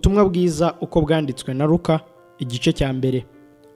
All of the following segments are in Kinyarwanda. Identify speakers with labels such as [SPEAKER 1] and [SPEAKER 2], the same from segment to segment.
[SPEAKER 1] Ubutumwa bwiza uko bwanditswe na Luka igice cya mbere.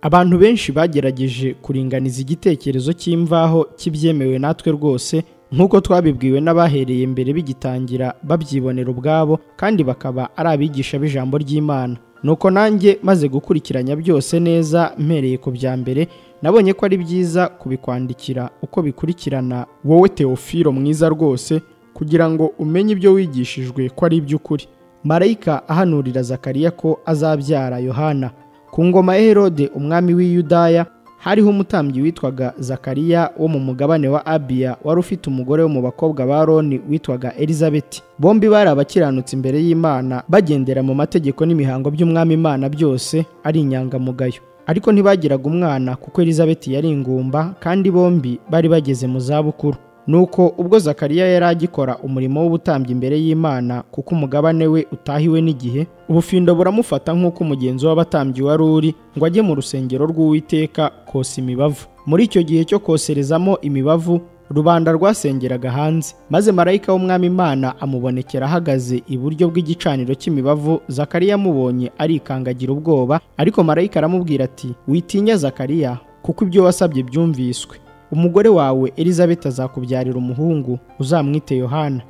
[SPEAKER 1] Abantu benshi bagerageje kuringaniza igitekerezo cy'imvaho kibyemewe natwe rwose nkuko twabibwiwe n'abahereye mbere bigitangira babyibonera ubwabo kandi bakaba ari abigisha b'ijambo ry'Imana. Nuko nanjye maze gukurikiranya byose neza mpereye ku bya mbere nabonye ko ari byiza kubikwandikira uko bikurikirana wowe Teofilo mwiza rwose kugira ngo umenye ibyo wigishijwe ko ari iby'ukuri. Marayika ahanurira Zakariya ko azabyara Yohana. Ku ngoma ya Herode umwami w'i Yudaya hariho umutambyi witwaga Zakariya wo mu mugabane wa Abiya wari ufite umugore wo mu bakobwa ba Aroni witwaga Elizabeti. Bombi bari abakiranutsi imbere y'Imana bagendera mu mategeko n'imihango by'umwami Imana byose ari inyangamugayo. Ariko ntibagiraga umwana kuko Elizabeti yari ingumba kandi bombi bari bageze mu zabukuru. Nuko ubwo Zakariya yari agikora umurimo w'ubutambyi imbere y'Imana kuko umugabane we utahiwe n'igihe, ubufindo buramufata nk'uko umugenzi w'abatambyi wari uri ngo ajye mu rusengero rw'Uwiteka kosa imibavu. Muri icyo gihe cyo koserezamo imibavu rubanda rwasengeraga hanze, maze marayika w'umwami Imana amubonekera ahagaze iburyo bw'igicaniro cy'imibavu. Zakariya amubonye arikangagira ubwoba, ariko marayika aramubwira ati: "Witinya Zakariya, kuko ibyo wasabye byumviswe. Umugore wawe Elizabeth azakubyarira umuhungu uzamwite Yohana.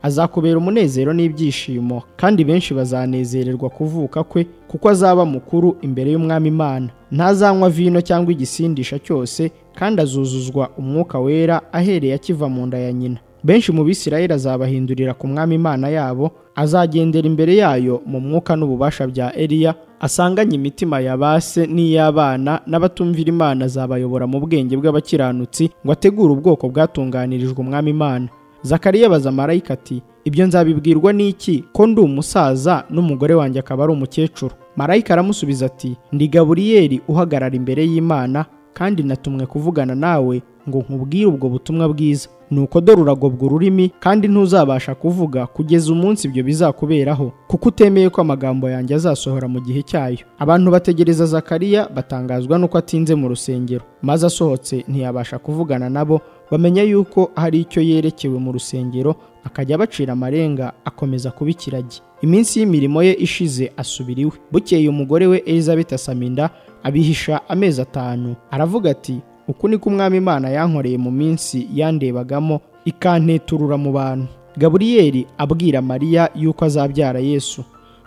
[SPEAKER 1] Azakubera umunezero n'ibyishimo kandi benshi bazanezererwa kuvuka kwe kuko azaba mukuru imbere y'umwami Imana. Ntazanywa vino cyangwa igisindisha cyose kandi azuzuzwa umwuka wera ahereye akiva mu nda ya nyina. Benshi mu Bisirayeli azabahindurira ku mwami Imana yabo, azagendera imbere yayo mu mwuka n'ububasha bya Eliya, asanganye imitima ya base n'iy'abana n'abatumvira Imana azabayobora mu bwenge bw'abakiranutsi ngo ategure ubwoko bwatunganirijwe umwami Imana." Zakariya abaza marayika ati: "Ibyo nzabibwirwa n'iki ko ndi umusaza n'umugore wanjye akaba ari umukecuru?" Marayika aramusubiza ati: "Ndi Gaburiyeli uhagarara imbere y'Imana kandi natumwe kuvugana nawe ngo nkubwire ubwo butumwa bwiza. Nuko dore uragobwa ururimi kandi ntuzabasha kuvuga kugeza umunsi ibyo bizakuberaho, kuko utemeye ko amagambo yanjye azasohora mu gihe cyayo." Abantu bategereza Zakariya batangazwa nuko atinze mu rusengero, maze asohotse ntiyabasha kuvugana nabo, bamenya yuko hari icyo yerekewe mu rusengero, akajya abacira amarenga akomeza kuba ikiragi. Iminsi y'imirimo ye ishize asubira iwe. Bukeye umugore we Elizabeth asama inda, abihisha amezi 5. Aravuga ati: "Uku niko umwami Imana yankoreye mu minsi yandebagamo ikanteturura mu bantu." Gaburiyeli abwira Mariya yuko azabyara Yesu.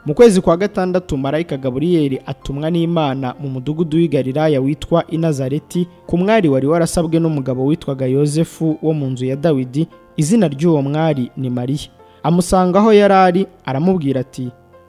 [SPEAKER 1] Mu kwezi kwa gatandatu marayika Gaburiyeli atumwa n'Imana mu mudugudu w'i Galilaya witwa i Nazareti ku mwari wari warasabwe n'umugabo witwaga Yosefu wo mu nzu ya Dawidi. Izina ry'uwo mwari ni Mariya. Amusanga aho yari ari aramubwira ati: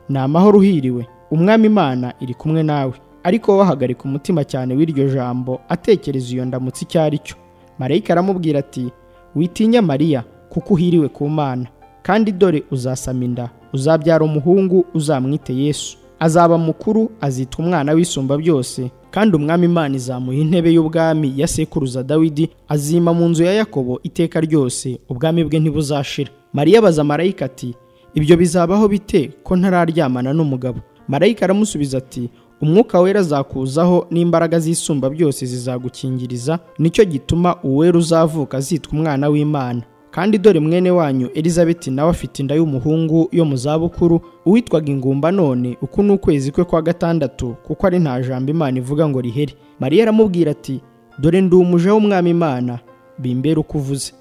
[SPEAKER 1] "Ni amahoro uhiriwe, umwami Imana iri kumwe nawe." Ariko wahagarika umutima cyane w'iryo jambo atekereza iyo ndamutsi icyo ari cyo. Marayika aramubwira ati: "Witinya Mariya, kuko uhiriwe ku Mana, kandi dore uzasama inda, uzabyara umuhungu uzamwite Yesu. Azaba mukuru, azitwa umwana w'isumba byose, kandi umwami Imana izamuha intebe y'ubwami ya sekuruza Dawidi, azima mu nzu ya Yakobo iteka ryose, ubwami bwe ntibuzashira." Mariya abaza marayika ati: "Ibyo bizabaho bite ko ntararyamana n'umugabo?" Marayika aramusubiza ati: "Umwuka wera azakuzaho n'imbaraga z'isumba byose zizagukingiriza, nicyo gituma uwera uzavuka azitwa umwana w'Imana. Kandi dore mwene wanyu Elizabeti nawe afite inda y'umuhungu yo mu zabukuru, uwitwaga ingumba none uku ni ukwezi kwe kwa gatandatu, kuko ari nta jambo Imana ivuga ngo rihere." Mariya aramubwira ati: "Dore ndi umuja w'umwami Imana, bimbere uko uvuze."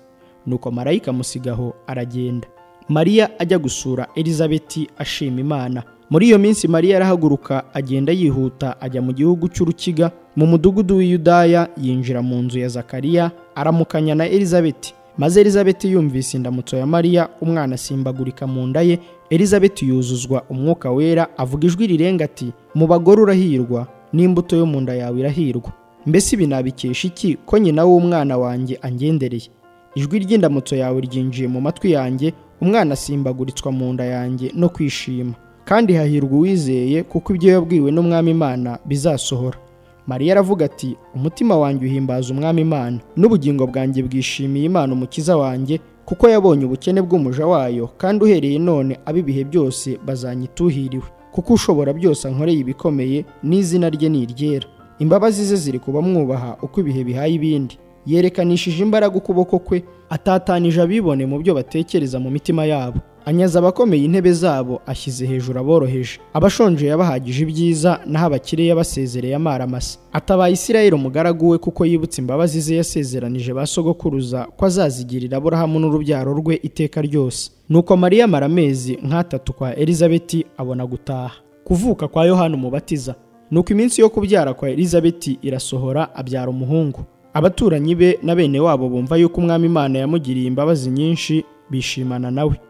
[SPEAKER 1] Nuko marayika amusigaho aragenda. Mariya ajya gusura Elizabeti ashima Imana. Muri iyo minsi Mariya arahaguruka agenda yihuta ajya mu gihugu cy'urukiga mu mudugudu w'i Yudaya, yinjira mu nzu ya Zakariya aramukanya na Elizabeti. Maze Elizabeti yumvise indamutso ya Mariya, umwana asimbagurika mu nda ye. Elizabeti yuzuzwa umwuka wera avuga ijwi rirenga ati: "Mu bagore urahirwa, n'imbuto yo mu nda yawe irahirwa. Mbese ibi nabikesha iki ko nyina w'umwana wanjye angendereye? Ijwi ry'indamutso yawe ryinjiye mu matwi yanjye, umwana asimbaguritswa mu nda yanjye no kwishima. Kandi hahirwa uwizeye, kuko ibyo yabwiwe n'umwami Imana bizasohora." Mariya aravuga ati: "Umutima wanjye uhimbaza umwami Imana, n'ubugingo bwanjye bwishimiye Imana umukiza wanjye, kuko yabonye ubukene bw'umuja wayo, kandi uhereye none ab'ibihe byose bazanyituhiriwe. Kuko ushobora byose ankoreye ibikomeye, n'izina rye ni iryera. Imbabazi ze ziri kubamwubaha uko ibihe bihaye ibindi. Yerekanishije imbaraga ukuboko kwe, atatanije abibone mu byo batekereza mu mitima yabo. Anyaze abakomeye intebe zabo, ashyize hejuru aboroheje. Abashonje yabahagije ibyiza, naho abakire yabasezereye amaramasa. Atabaye Isirayeli umugaragu we, kuko yibutse imbabazi ze yasezeranije ba sogokuruza ko azazigirira Aburahamu n'urubyaro rwe iteka ryose. Nuko Mariya amara amezi nk'atatu kwa Elizabeti, abona gutaha. Kuvuka kwa Yohana Umubatiza. Nuko iminsi yo kubyara kwa Elizabeti irasohora, abyara umuhungu. Abaturanyi be na bene wabo bumva yuko Umwami Imana yamugiriye imbabazi nyinshi, bishimana nawe.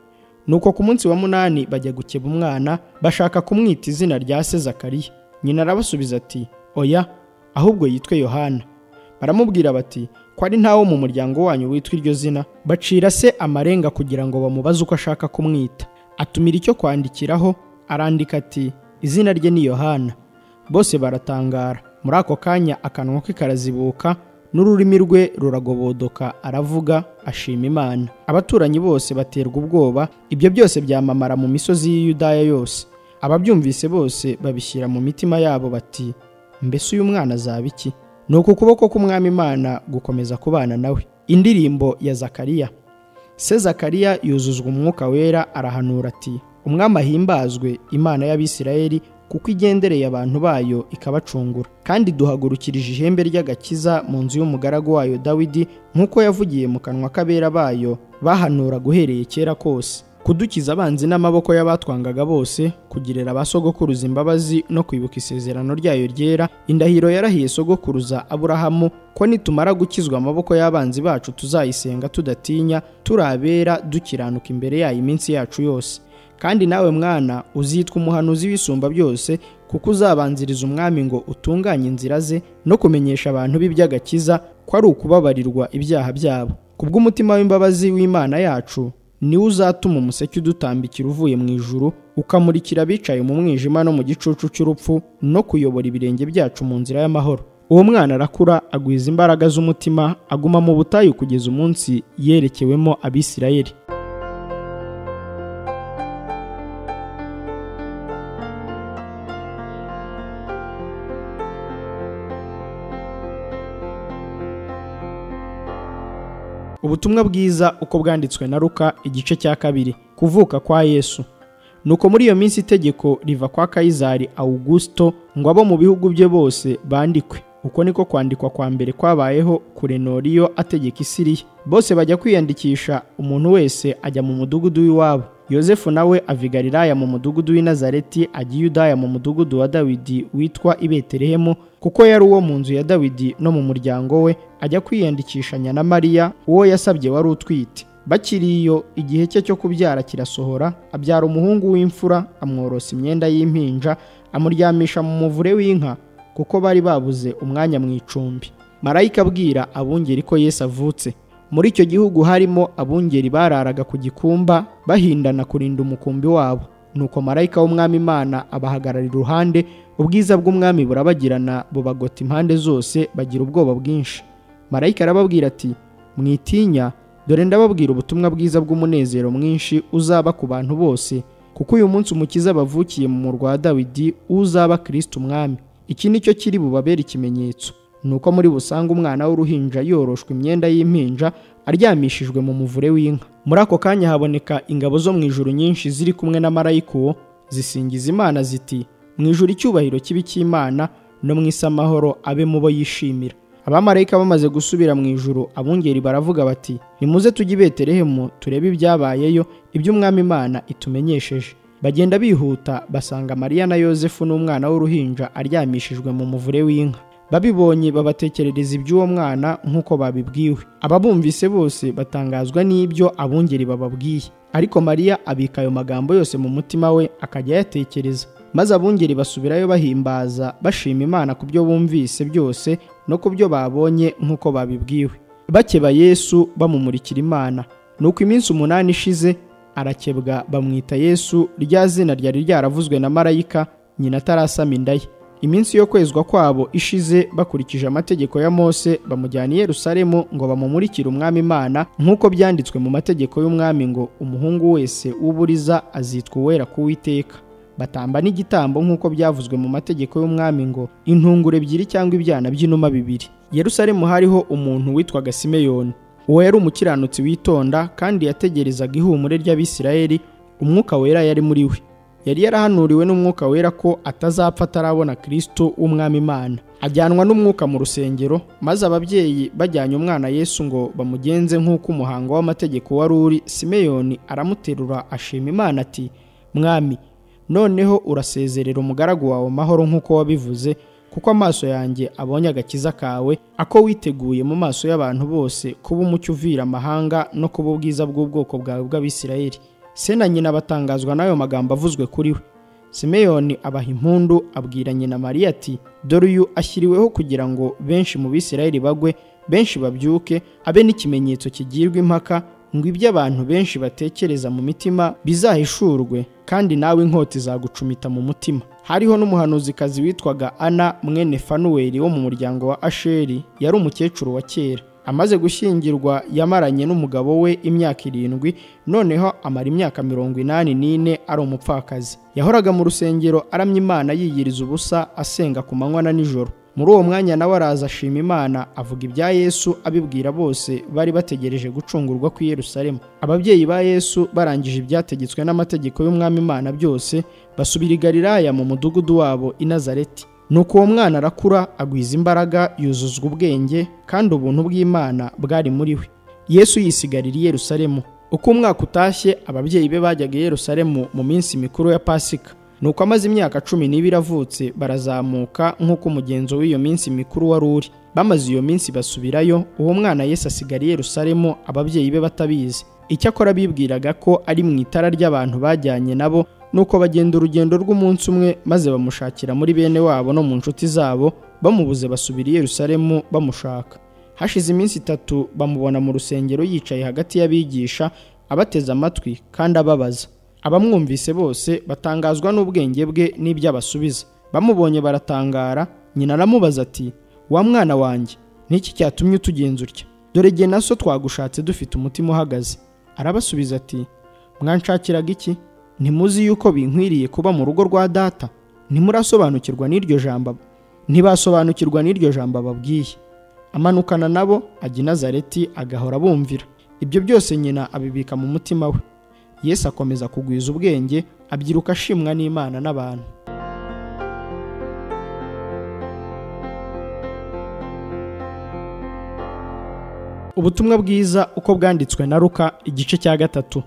[SPEAKER 1] Nuko ku munsi wa 8 bajya gukeba umwana, bashaka kumwita izina rya se Zakariya. Nyina arabasubiza ati: "Oya, ahubwo yitwe Yohana." Baramubwira bati: "Ko ari ntawo mu muryango wanyu witwa iryo zina?" Bacira se amarenga kugira ngo bamubaze uko ashaka kumwita. Atumira icyo kwandikiraho, arandika ati: "Izina rye ni Yohana." Bose baratangara. Muri ako kanya akanwa ke karazibuka, n'ururimi rwe ruragobodoka, aravuga ashima Imana. Abaturanyi bose baterwa ubwoba, ibyo byose byamamara mu misozi y'Iyudaya yose. Ababyumvise bose babishyira mu mitima yabo bati: "Mbese uyu mwana azaba iki?" Nuko ukuboko k'Umwami Imana gukomeza kubana nawe. Indirimbo ya Zakariya. Se Zakariya yuzuzwa Umwuka Wera, arahanura ati: "Umwami ahimbazwe, Imana y'Abisirayeli, kuko igendereye abantu bayo ikabacungura. Kandi duhagurukirije ihembe ry'agakiza mu nzu y'umugaragu wayo Dawidi, nk'uko yavugiye mu kanwa k'abera bayo bahanura guhereye kera kose, kudukiza abanzi n'amaboko y'abatwangaga bose, kugirira ba sogokuruza imbabazi no kwibuka isezerano ryayo ryera, indahiro yarahiye sogokuruza Aburahamu, ko nitumara gukizwa amaboko y'abanzi bacu tuzayisenga tudatinya, turabera dukiranuka imbere yayo iminsi yacu yose. Kandi nawe mwana uzitwa umuhanuzi w'Isumba byose, kuko uzabanziriza Umwami ngo utunganye inzira ze, no kumenyesha abantu b'iby'agakiza ko ari ukubabarirwa ibyaha byabo. Kubw'umutima w'imbabazi w'Imana yacu, niwe uzatuma umuseke udutambikira uvuye mu ijuru, ukamurikira abicaye mu mwijima no mu gicucu cy'urupfu, no kuyobora ibirenge byacu mu nzira y'amahoro." Uwo mwana arakura, agwiza imbaraga z'umutima, aguma mu butayu kugeza umunsi yerekewemo Abisirayeli. Ubutumwa bwiza uko bwanditswe na Luka, igice cya 2. Kuvuka kwa Yesu. Nuko muri iyo minsi itegeko riva kwa Kayizari Augusto ngo abo mu bihugu bye bose bandikwe. Uko niko kwandikwa kwa mbere kwabayeho Kurenoriyo ategeka Isiriya. Bose bajya kwiyandikisha, umuntu wese ajya mu mudugudu w'iwabo. Yosefu nawe ava i Galilaya mu mudugudu w'i Nazareti ajya i Yudaya mu mudugudu wa Dawidi witwa i Betelehemu, kuko yari uwo mu nzu ya Dawidi no mu muryango we, ajya kwiyandikishanya na Mariya uwo yasabye wari utwite. Bakiri iyo, igihe cye cyo kubyara kirasohora, abyara umuhungu w'imfura, amworosa imyenda y'impinja, amuryamisha mu muvure w'inka, kuko bari babuze umwanya mu icumbi. Marayika abwira abungeri ko Yesu avutse. Muri icyo gihugu harimo abungeri bararaga ku gikumba, bahindana kurinda umukumbi wabo. Nuko marayika w'Umwami Imana abahagarara iruhande, ubwiza bw'Umwami burabagirana bubagota impande zose, bagira ubwoba bwinshi. Marayika arababwira ati: "Mwitinya, dore ndababwira ubutumwa bwiza bw'umunezero mwinshi uzaba ku bantu bose, kuko uyu munsi Umukiza bavukiye mu murwa wa Dawidi, uzaba Kristo Umwami. Iki nicyo kiri bubabere ikimenyetso, nuko muri busanga umwana w'uruhinja yoroshwa imyenda y'impinja, aryamishijwe mu muvure w'inka." Muri ako kanya haboneka ingabo zo mu ijuru nyinshi ziri kumwe na marayika uwo, zisingiza Imana ziti: "Mu ijuru icyubahiro kibi cy'Imana, no mu isi amahoro abe mu bo yishimira." Abamarayika bamaze gusubira mu ijuru, abungeri baravuga bati: "Nimuze tujye i Betelehemu turebe ibyabayeyo, ibyo Umwami Imana itumenyesheje." Bagenda bihuta basanga Mariya na Yosefu n'umwana w'uruhinja aryamishijwe mu muvure w'inka. Babibonye babatekerereza iby'uwo mwana nk'uko babibwiwe. Ababumvise bose batangazwa n'ibyo abungeri bababwiye. Ariko Mariya abika ayo magambo yose mu mutima we, akajya ayatekereza. Maze abungeri basubirayo bahimbaza, bashima Imana ku byo bumvise byose no ku byo babonye nk'uko babibwiwe. Bakeba Yesu bamumurikira Imana. Nuko iminsi 8 ishize arakebwa, bamwita Yesu, rya zina ryari ryaravuzwe na marayika nyina atarasama inda ye. Iminsi yo kwezwa kwabo ishize, bakurikije amategeko ya Mose, bamujyana i Yerusalemu ngo bamumurikire Umwami Imana, nk'uko byanditswe mu mategeko y'Umwami ngo umuhungu wese w'uburiza azitwa uwera ku Uwiteka. Batamba n'igitambo nk'uko byavuzwe mu mategeko y'Umwami ngo intungure ebyiri cyangwa ibyana by'inuma bibiri. Yerusalemu hariho umuntu witwaga Simeyoni. Uwo yari umukiranutsi witonda, kandi yategerezaga ihumure ry'Abisirayeli, Umwuka Wera yari muri we. Yari yarahanuriwe n'Umwuka Wera ko atazapfa atarabona Kristo w'Umwami Imana. Ajyanwa n'Umwuka mu rusengero, maze ababyeyi bajyanye umwana Yesu ngo bamugenze nk'uko umuhango w'amategeko wari uri. Simeyoni aramuterura ashima Imana ati: Mwami, noneho urasezerera umugaragu wawe amahoro nk'uko wabivuze, kuko amaso yanjye abonye agakiza kawe, ako witeguye mu maso y'abantu bose kuba umucyo uvira amahanga no kuba ubwiza bw'ubwoko bwawe bw'Abisirayeli. Se na nyina batangazwa n'ayo magambo avuzwe kuri we. Simeyoni abaha impundu, abwira nyina Mariya ati: Dore uyu ashyiriweho kugira ngo benshi mu Bisirayeli bagwe, benshi babyuke, abe n'ikimenyetso kigirwa impaka, ngo ibyo abantu benshi batekereza mu mitima bizahishurwe, kandi nawe inkota izagucumita mu mutima. Hariho n'umuhanuzikazi witwaga Ana mwene Fanuweli wo mu muryango wa Asheri, yari umukecuru wa kera. Amaze gushyingirwa yamaranye n'umugabo we imyaka 7, noneho amara imyaka 84 ari umupfakazi. Yahoraga mu rusengero aramya Imana yiyiriza ubusa, asenga ku manywa na nijoro. Muri uwo mwanya nawe araza ashima Imana, avuga ibya Yesu abibwira bose bari bategereje gucungurwa kw'i Yerusalemu. Ababyeyi ba Yesu barangije ibyategetswe n'amategeko y'Umwami Imana byose, basubira i Galilaya mu mudugudu wabo i Nazareti. Nuko uwo mwana arakura, agwiza imbaraga, yuzuzwa ubwenge, kandi ubuntu bw'Imana bwari muri we. Yesu yisigarira i Yerusalemu. Uko umwaka utashye, ababyeyi be bajyaga i Yerusalemu mu minsi mikuru ya Pasika. Nuko amaze imyaka 12 avutse, barazamuka nk'uko umugenzo w'iyo minsi mikuru wari uri. Bamaze iyo minsi basubirayo, uwo mwana Yesu asigara i Yerusalemu ababyeyi be batabizi. Icyakora bibwiraga ko ari mu itara ry'abantu bajyanye nabo, nuko bagenda urugendo rw'umunsi umwe, maze bamushakira muri bene wabo no mu nshuti zabo, bamubuze basubira i Yerusalemu bamushaka. Hashize iminsi 3 bamubona mu rusengero yicaye hagati y'abigisha, abateze amatwi kandi ababaza. Abamwumvise bose batangazwa n'ubwenge bwe n'ibyo abasubiza. Bamubonye baratangara. Nyina aramubaza ati: Wa mwana wanjye, niki cyatumye utugenza utya? Dore jye na so twagushatse dufite umutima uhagaze. Arabasubiza ati: Mwanshakiraga iki? Ntimuzi yuko binkwiriye kuba mu rugo rwa data? Ntimurasobanukirwa n'iryo jambo? Ntibasobanukirwa n'iryo jambo ababwiye. Amanukana nabo ajya i Nazareti, agahora bumvira. Ibyo byose nyina abibika mu mutima we. Yesu akomeza kugwiza ubwenge, abyiruka ashimwa n'Imana n'abantu. Ubutumwa bwiza uko bwanditswe na Luka igice cya 3.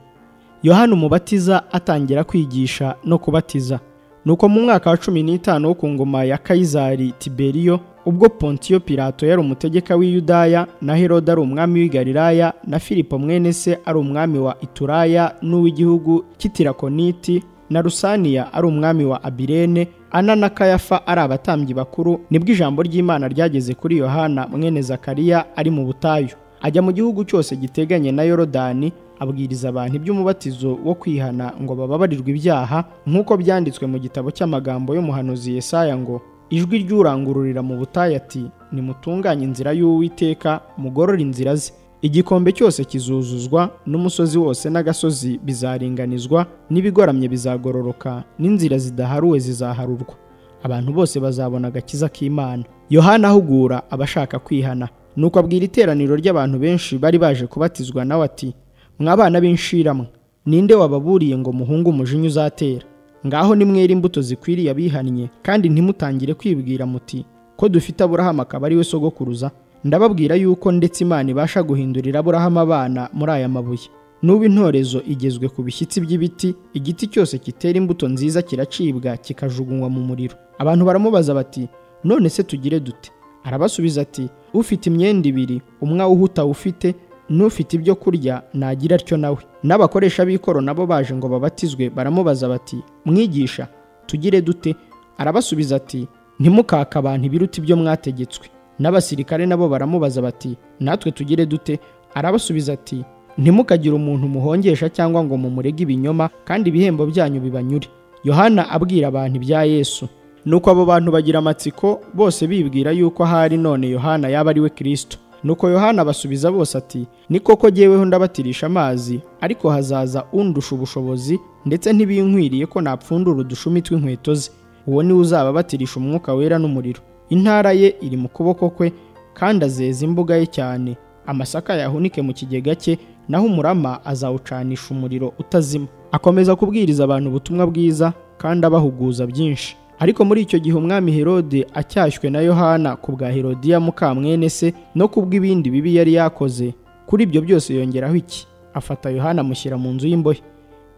[SPEAKER 1] Yohana Umubatiza atangira kwigisha no kubatiza. Nuko mu mwaka wa 15 wo ku ngoma ya Kayizari Tiberiyo, ubwo Pontiyo Pilato yari umutegeka w'i Yudaya, na Herode ari umwami w'i Galilaya, na Filipo mwene se ari umwami wa Ituraya n'uw'igihugu cy'Itirakoniti, na Rusaniya ari umwami wa Abirene, Ana na Kayafa ari abatambyi bakuru, nibwo ijambo ry'Imana ryageze kuri Yohana mwene Zakariya ari mu butayu. Ajya mu gihugu cyose giteganye na Yorodani, abwiriza abantu iby'umubatizo wo kwihana ngo bababarirwe ibyaha, nk'uko byanditswe mu gitabo cy'amagambo y'umuhanuzi Yesaya ngo: Ijwi ry'urangururira mu butayu ati: Nimutunganye inzira y'Uwiteka, mugorore inzira ze. Igikombe cyose kizuzuzwa, n'umusozi wose n'agasozi bizaringanizwa, n'ibigoramye bizagororoka, n'inzira zidaharuwe zizaharurwa. Abantu bose bazabona agakiza k'Imana. Yohana ahugura abashaka kwihana. Nuko abwira iteraniro ry'abantu benshi bari baje kubatizwa nawe ati: Mwabana b'inshiramwe, ninde wababuriye ngo muhunge umujinya uzatera? Ngaho nimwere imbuto zikwiriye abihannye, kandi ntimutangire kwibwira muti ko dufite Aburahamu akaba ari we sogokuruza. Ndababwira yuko ndetse Imana ibasha guhindurira Aburahamu abana muri aya mabuye. N'ubu intorezo igezwe ku bishyitsi by'ibiti, igiti cyose kitera imbuto nziza kiracibwa kikajugunywa mu muriro. Abantu baramubaza bati: None se tugire dute? Arabasubiza ati: Ufite imyenda 2, umwe awuhuta ufite, n'ufite ibyo kurya nagira atyo nawe. N'abakoresha b'ikoro nabo baje ngo babatizwe, baramubaza bati: Mwigisha, tugire dute? Arabasubiza ati: Ntimukaka abantu ibiruta ibyo mwategetswe. N'abasirikare nabo baramubaza bati: Natwe tugire dute? Arabasubiza ati: Ntimukagire umuntu muhongesha cyangwa ngo mumurege ibinyoma, kandi ibihembo byanyu bibanyure. Yohana abwira abantu ibya Yesu. Nuko abo bantu bagira amatsiko bose bibwira yuko ahari none Yohana yaba ari we Kristo. Nuko Yohana abasubiza bose ati: Ni koko jyeweho ndabatirisha amazi, ariko hazaza undusha ubushobozi, ndetse ntibinkwiriye ko napfundura udushumi tw'inkweto ze. Uwo ni we uzababatirisha Umwuka Wera n'umuriro. Intara ye iri mu kuboko kwe, kandi azeza imbuga ye cyane, amasaka yahunike mu kigega cye, Naho umurama azawucanisha umuriro utazima. Akomeza kubwiriza abantu ubutumwa bwiza kandi abahuguza byinshi. Ariko muri icyo gihe umwami Herode acyashywe na Yohana ku bwa Herodiya mukamwene se no kubw'ibindi bibi yari yakoze, kuri ibyo byose yongeraho iki? Afata Yohana amushyira mu nzu y'imbohe.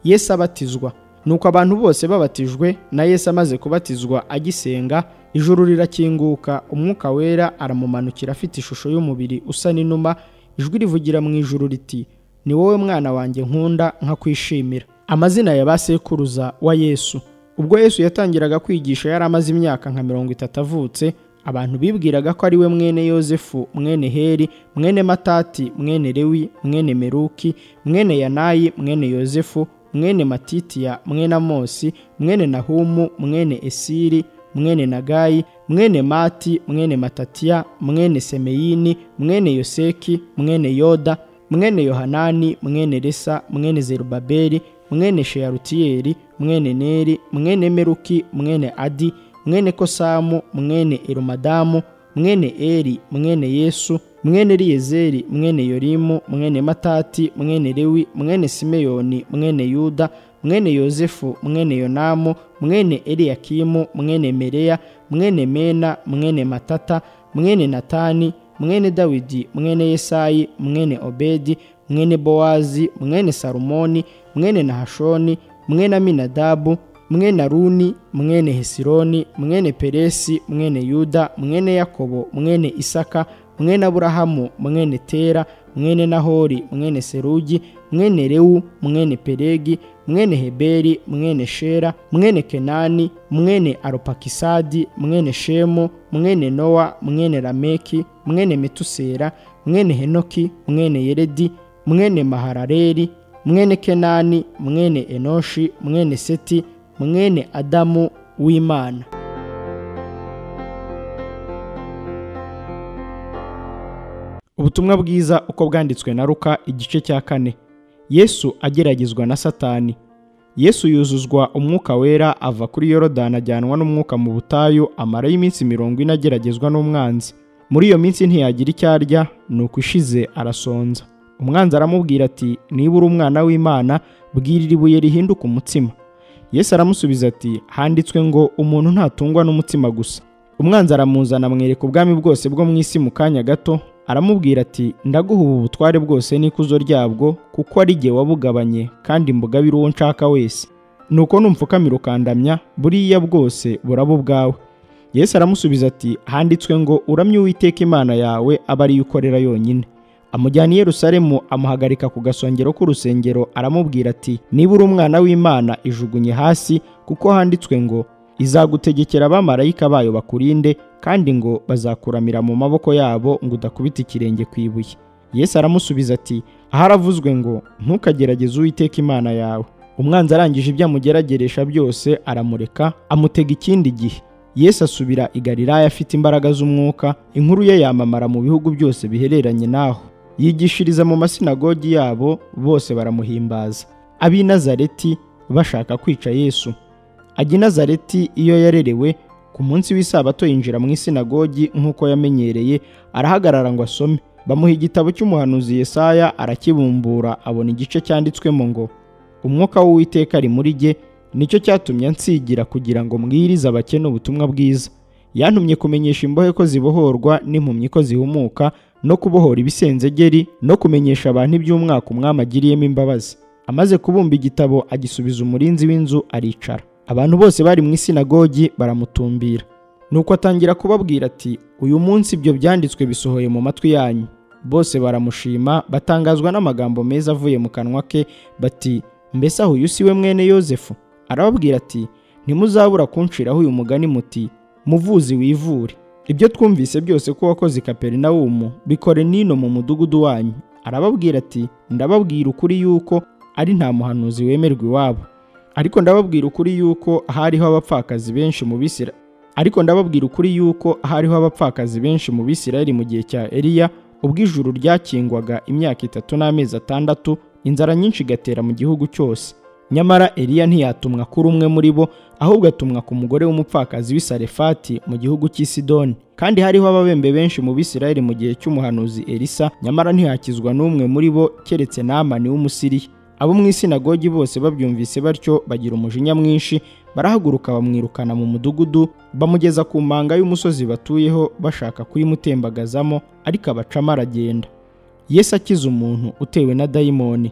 [SPEAKER 1] Yesu abatizwa. Nuko abantu bose babatijwe na Yesu amaze kubatizwa agisenga, ijuru rirakinguka, umwuka wera aramumanukira afite ishusho y'umubiri usa n'inuma. Ijwi rivugira mu ijuru riti: ni wowe mwana wanjye nkunda nkakwishimira. Amazina ya basekuruza wa Yesu. Ubwo Yesu yatangiraga kwigisha yari amaze imyaka nka 30 avutse. Abantu bibwiraga ko ari we mwene Yosefu, mwene Heri, mwene Matati, mwene Lewi, mwene Meruki, mwene Yanayi, mwene Yosefu, mwene Matitiya, mwene Amosi, mwene Nahumu, mwene Esiri, mwene Nagayi, mwene Mati, mwene Matatiya, mwene Semeyini, mwene Yoseki, mwene Yoda, mwene Yohanani, mwene Resa, mwene Zerubabeli, mwene Sheyarutiyeli, mwene Neri, mwene Meruki, mwene Adi, mwene Kosamu, mwene Erumadamu, mwene Eri, mwene Yesu, mwene Eliyezeri, mwene Yorimu, mwene Matati, mwene Lewi, mwene Simeyoni, mwene Yuda, mwene Yosefu, mwene Yonamu, mwene Eliyakimu, mwene Mereya, mwene Mena, mwene Matata, mwene Natani, mwene Dawidi, mwene Yesayi, mwene Obedi, mwene Bowazi, mwene Salumoni, mwene Nahashoni, mwene Aminadabu, mwene Aruni, mwene Hesironi, mwene Peresi, mwene Yuda, mwene Yakobo, mwene Isaka, mwene Aburahamu, mwene Tera, mwene Nahori, mwene Serugi, mwene Reu, mwene Peregi, mwene Heberi, mwene Shera, mwene Kenani, mwene Aropakisadi, mwene Shemu, mwene Noa, mwene Lameki, mwene Metusera, mwene Henoki, mwene Yeredi, mwene Mahalaleli, mwene Kenani, mwene Enoshi, mwene Seti, mwene Adamu w'Imana. Ubutumwa bwiza uko bwanditswe na Luka igice cya 4. Yesu ageragezwa na Satani. Yesu yuzuzwa umwuka wera ava kuri Yorodani ajyanwa n'umwuka mu butayu, amara y'iminsi 40 ageragezwa n'umwanzi. Muri iyo minsi ntiyagira icyo arya, nuko ishize arasonza. Umwanzi aramubwira ati: niba uri umwana w'Imana, bwirira ibuye rihinduka umutsima. Yesu aramusubiza ati: handitswe ngo umuntu ntatungwa n'umutsima gusa. Umwanzi aramuzana amwereka ubwami bwose bwo mu isi mu kanya gato, aramubwira ati: ndaguha ubu butware bwose n'ikuzo ryabwo, kuko ari jye wabugabanye kandi mbugabira uwo nshaka wese. Nuko numfukamira ukandamya, buriya bwose buraba ubwawe. Yesu aramusubiza ati: handitswe ngo uramye Uwiteka Imana yawe, abe ariyo ukorera yonyine. Amujyana i Yerusalemu, amuhagarika ku gasongero k'urusengero, aramubwira ati: niba uri umwana w'Imana, ijugunye hasi, kuko handitswe ngo izagutegekera abamarayika bayo bakurinde, kandi ngo bazakuramira mu maboko yabo ngo udakubita ikirenge ku ibuye. Yesu aramusubiza ati: aharavuzwe ngo ntukagerageze Uwiteka Imana yawe. Umwanzi arangije ibyo amugerageresha byose, aramureka, amutega ikindi gihe. Yesu asubira i Galilaya afite imbaraga z'umwuka, inkuru ye yamamara mu bihugu byose bihereranye naho. Yigishiriza mu masinagogi yabo, bose baramuhimbaza. Ab'i Nazareti bashaka kwica Yesu. Ajya i Nazareti iyo yarerewe, ku munsi w'isabato yinjira mu isinagogi nk'uko yamenyereye, arahagarara ngo asome. Bamuha igitabo cy'umuhanuzi Yesaya, arakibumbura, abona igice cyanditswemo ngo: umwuka w'Uwiteka ari muri jye, nicyo cyatumye nsigira kugira ngo mbwirize abakene ubutumwa bwiza. Yantumye kumenyesha imbohe ko zibohorwa n'impumyi ko zihumuka, no kubohora ibisenzegeri, no kumenyesha abantu iby'umwaka umwami agiriyemo imbabazi. Amaze kubumba igitabo agisubiza umurinzi w'inzu, aricara. Abantu bose bari mu isinagogi baramutumbira. Nuko atangira kubabwira ati: uyu munsi ibyo byanditswe bisohoye mu matwi yanyu. Bose baramushima, batangazwa n'amagambo meza avuye mu kanwa ke, bati: mbese aho uyu si we mwene Yosefu? Arababwira ati: ntimuzabura kunshiraho uyu mugani muti: muvuzi wivure. Ibyo twumvise byose ko wakoze i Kaperinawumu, bikore nino mu mudugudu wanyu. Arababwira ati: ndababwira ukuri yuko ari nta muhanuzi wemerwa iwabo. Ariko ndababwira ukuri yuko hariho abapfakazi benshi mu Bisirayeli. Ariko ndababwira ukuri yuko hariho abapfakazi benshi mu Bisirayeli mu gihe cya Eliya, ubwo ijuru ryakingwaga imyaka 3 n'amezi 6, inzara nyinshi igatera mu gihugu cyose. Nyamara Eliya ntiyatumwa kuri umwe muri bo, ahubwo atumwa ku mugore w'umupfakazi w'i Sarefati mu gihugu cy'i Sidoni. Kandi hariho ababembe benshi mu Bisirayeli mu gihe cy'umuhanuzi Elisa, nyamara ntihakizwa n'umwe muri bo keretse Namani w'Umusiriya. Abo mu isinagogi bose babyumvise batyo bagira umujinya mwinshi, barahaguruka bamwirukana mu mudugudu, bamugeza ku manga y'umusozi batuyeho bashaka kuyimutembagazamo, ariko abacamo aragenda. Yesu akiza umuntu utewe na dayimoni.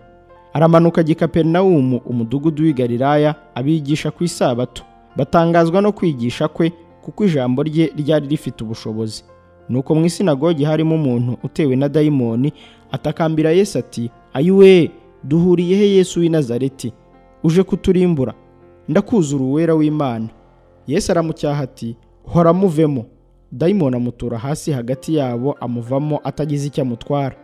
[SPEAKER 1] Aramanuka ajya i Kaperinawumu, umudugudu w'i Galilaya, abigisha ku isabato. Batangazwa no kwigisha kwe, kuko ijambo rye ryari rifite ubushobozi. Nuko mu isinagogi harimo umuntu utewe na dayimoni, atakambira Yesu ati: "Ayiwe, duhuriye he Yesu w'i Nazareti? Uje kuturimbura? Ndakuzura uwera w'Imana." Yesu aramucyaha ati: "Hora muvemo." Dayimoni amutura hasi hagati yabo, amuvamo atagize icyo amutwara.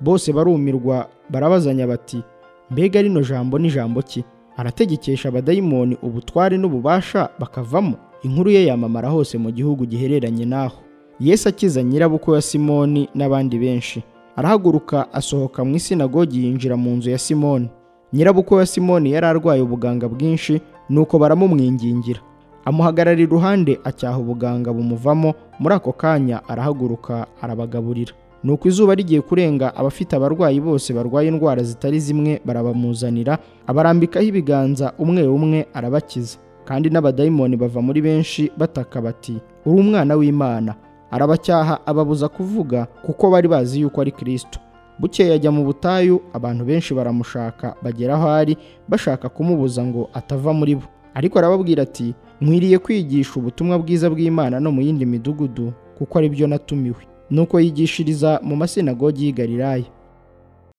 [SPEAKER 1] Bose barumirwa, barabazanya bati: "Mbega rino jambo ni jambo ki? Arategekesha abadayimoni ubutware n'ububasha bakavamo." Inkuru ye yamamara hose mu gihugu gihereranye naho. Yesu akiza nyirabukwe wa Simoni n'abandi benshi. Arahaguruka asohoka mu isinagogi yinjira mu nzu ya Simoni. Nyirabukwe wa Simoni yari arwaye ubuganga bwinshi, nuko baramumwingingira. Amuhagarara iruhande acyaha ubuganga bumuvamo, muri ako kanya arahaguruka arabagaburira. Nuko izuba rigiye kurenga, abafite abarwayi bose barwaye indwara zitari zimwe barabamuzanira, abarambikaho ibiganza umwe umwe arabakiza. Kandi n'abadayimoni bava muri benshi bataka bati: "Uri umwana w'Imana." Arabacyaha ababuza kuvuga, kuko bari bazi yuko ari Kristo. Bukeye ajya mu butayu, abantu benshi baramushaka bagera aho ari, bashaka kumubuza ngo atava muri bo. Ariko arababwira ati: "Nkwiriye kwigisha ubutumwa bwiza bw'Imana no mu yindi midugudu, kuko ari byo natumiwe." Nuko yigishiriza mu masinagogi y'i Galilaya.